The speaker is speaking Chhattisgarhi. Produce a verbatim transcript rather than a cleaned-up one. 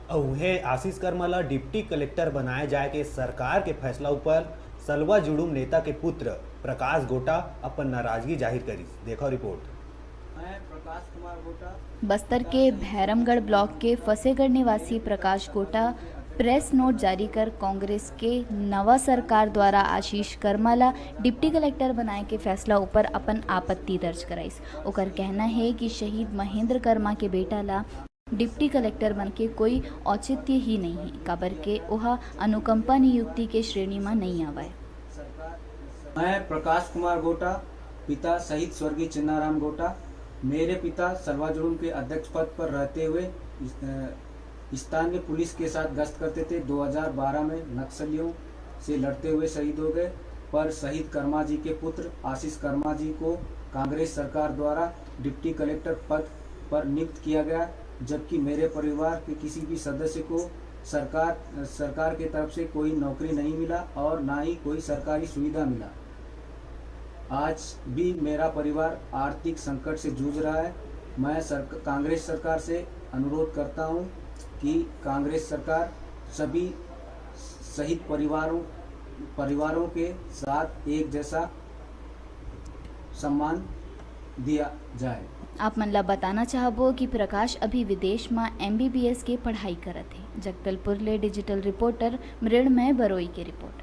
अउ उहें आशीष कर्मा ला डिप्टी कलेक्टर बनाए जाए के सरकार के फैसला ऊपर सलवा जुड़ूम नेता के पुत्र प्रकाश गोटा अपन नाराजगी जाहिर करिस। देखो रिपोर्ट। बस्तर के भैरमगढ़ ब्लॉक के फतेहगढ़ निवासी प्रकाश गोटा प्रेस नोट जारी कर कांग्रेस के नवा सरकार द्वारा आशीष कर्मा ला डिप्टी कलेक्टर बनाए के फैसला ऊपर अपन आपत्ति दर्ज कराइस। ओकर कहना हे कि शहीद महेंद्र कर्मा के बेटा ला डिप्टी कलेक्टर बन के कोई औचित्य ही नहीं हे, काबर के ओहा अनुकंपा नियुक्ति के श्रेणी म नहीं आवय। मैं प्रकाश कुमार गोटा, पिता शहीद स्वर्गीय चिन्नाराम गोटा, मेरे पिता सलवा जुड़ूम के अध्यक्ष पद पर रहते हुए स्थानीय पुलिस के साथ गश्त करते थे। दो हज़ार बारह में नक्सलियों से लड़ते हुए शहीद हो गए, पर शहीद कर्मा जी के पुत्र आशीष कर्मा जी को कांग्रेस सरकार द्वारा डिप्टी कलेक्टर पद पर नियुक्त किया गया, जबकि मेरे परिवार के किसी भी सदस्य को सरकार सरकार के तरफ से कोई नौकरी नहीं मिला और ना ही कोई सरकारी सुविधा मिला। आज भी मेरा परिवार आर्थिक संकट से जूझ रहा है। मैं सरक, कांग्रेस सरकार से अनुरोध करता हूं कि कांग्रेस सरकार सभी शहीद परिवारों परिवारों के साथ एक जैसा सम्मान दिया जाए। आप मन ला बताना चाहबो कि प्रकाश अभी विदेश म एमबीबीएस के पढ़ाई करत हे। जगदलपुर ले डिजिटल रिपोर्टर मृणमय बरोई के रिपोर्ट।